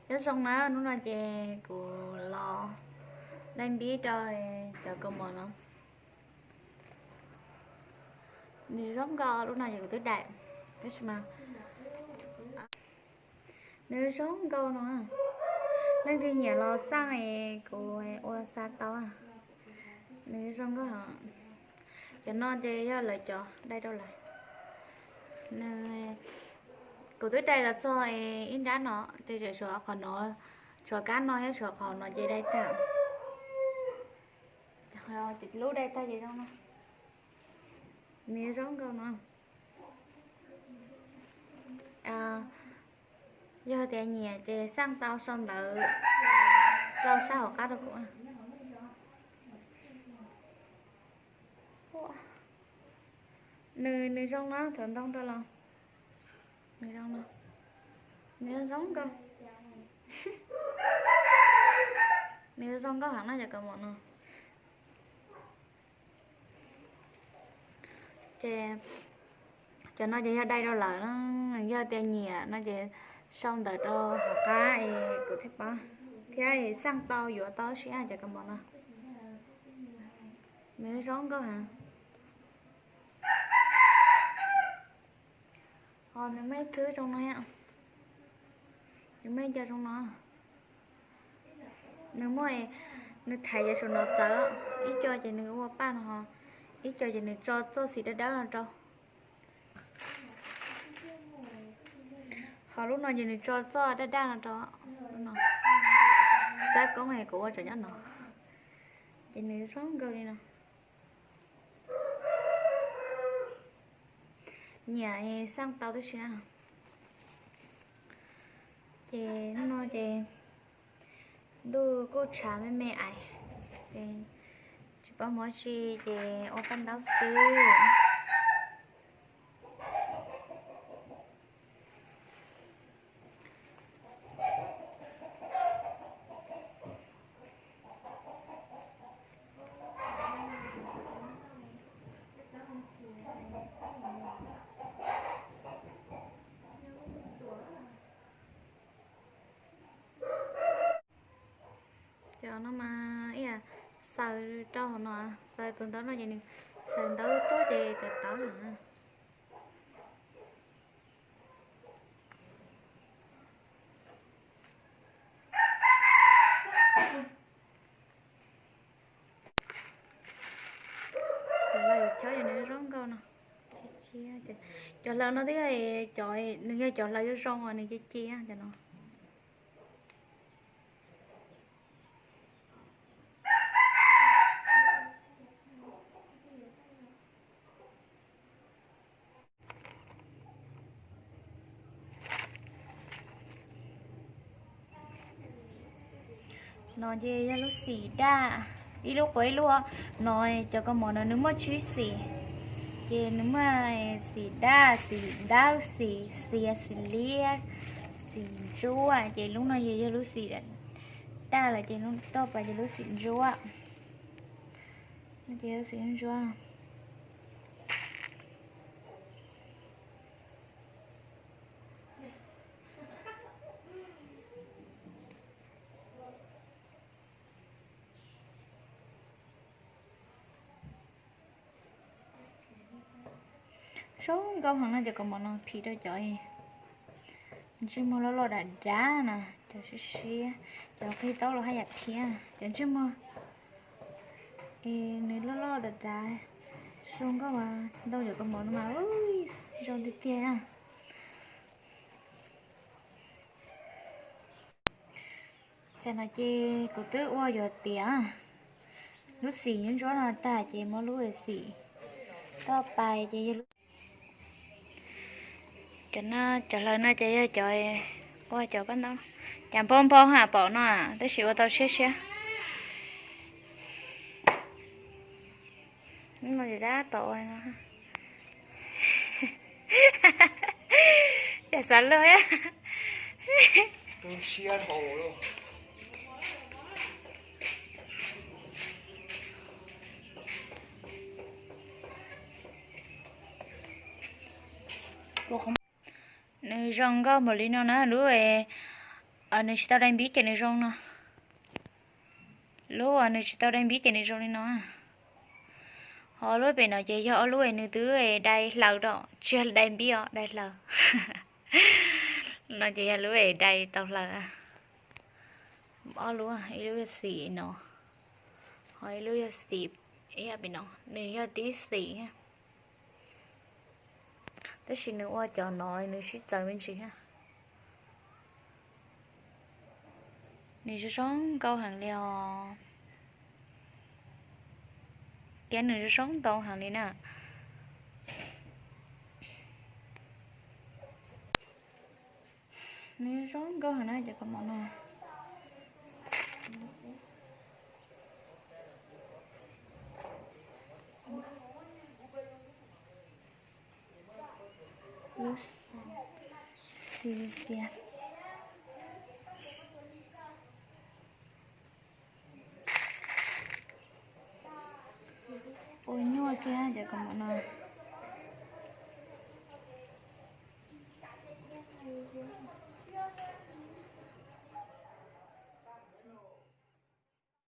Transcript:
Nyob zoo na, hnub no ces kuv los dai npib rau cov kaus mom no. Nws zoo nkauj, lub no ces kuv twb dai, tab sis mas nws zoo nkauj no. Leej twg nyiam los xaj es kuv ua xa tau. Nws zoo nkauj heev. Cov no ces yog lawv cov dai rau lawv. Nws, kuv twb dai los txog ib nrab no ces tseem tshuav qhov no, tshuav kab no thiab tshuav qhov no ces dai tag. Lub dai tag ces zoo no. Nws zoo nkauj no. Yog tias nyiam ces xaj tau sau ntawv rau sab hauv qab rau kuv. Nws, nws zoo na, thaum ntoo tau los nws zoo no. Nws zoo nkauj. Nws zoo nkauj heev na cov kaus mom no. Ces cov no ces yog dai rau lawv na, yog tias nyiam no ces sau ntawv rau hauv qab es kuv thiaj pab, thiab xaj tau yuav tau siab cov kaus mom no. Nws zoo nkauj heev. Ho nws muaj ib thwb zoo no, nws muaj ib co zoo no. Nws muaj, nws thaiv cov saum no txawv, ib co ces nws ua paj no, ib co ces nws tso txoj xim dawb dawb no rau. Ho lub no ces nws tso txoj daj daj no rau. Tsab koob es kuv ua tsam nyob no, ces nws zoo nkauj li no. Nyiam xaj tau tib si na. Ces hnub no ces ntuj kuj tshav me me ais, ces tsis paub mus dab tsi ces ua paj ntaub xwb. Cov no mas ib yam xaws rau hauv no, xaws tus ntawv no ces nws xaws ntawv tuaj ces tawv tawv na. Cov hlaws yus chob ces nws zoo nkauj no. Cov hlaws no twb yog cov, nws yog cov hlaws zoo zoo uas nws ci ci cov no. No ces yog lub xim daj, ib lub quav ib lub no. Cov kaus mom no nws muaj tsib xim, ces nws muaj xim daj, xim dawb, xim xiav, xim liab, xim ntsuab, ces lub no ces yog lub xim daj lawm ces toj pas ces lub xim ntsuab. No ces lub xim ntsuab. Zoo nkauj heev no cov kaus mom no phim rau cov ntsej muag loj loj dav dav na, cov siab siab, cov qig taub los haj yam phiab, cov ntsej muag es nws loj loj dav dav. Zoo nkauj as, ntau cov kaus mom no mas zoo tiag tiag. Tsam no ces kuv twb ua yuav tiav, lub xim ntsuab no tag ces muab lub xim toj pas ces yog lub. Cov no, cov hlaws no ces yog cov ua cov paj ntaub, cas npau npau ha pom no tab sis ua tau siab siab. No ces tab tom ua no, cas xav luag. Nws zoo nkauj npaum li no na, lub Nws tsis tau dai npib ces nws zoo no. Lub uas nws tsis tau dai npib ces nws zoo li no. Ho lub pem no ces yog ob lub es nws twb dai hlaws rau, tsis yog dai npib os, dai hlaws. No ces yog lub es dai tau hlaws. Ob lub, ib lub yog xim no, ho ib lub yog xim, ib yam pem no, nws yog tib xim. Tab sis nws ua cov no nws sib txawv me ntsis thiab. Nws zoo zoo nkauj heev li os. Kiab nws zoo zoo ntau heev li na. Nws zoo zoo nkauj heev na cov kaus mom no. Lub xim xias. Ua nyuaj kiag cov kaus mom no.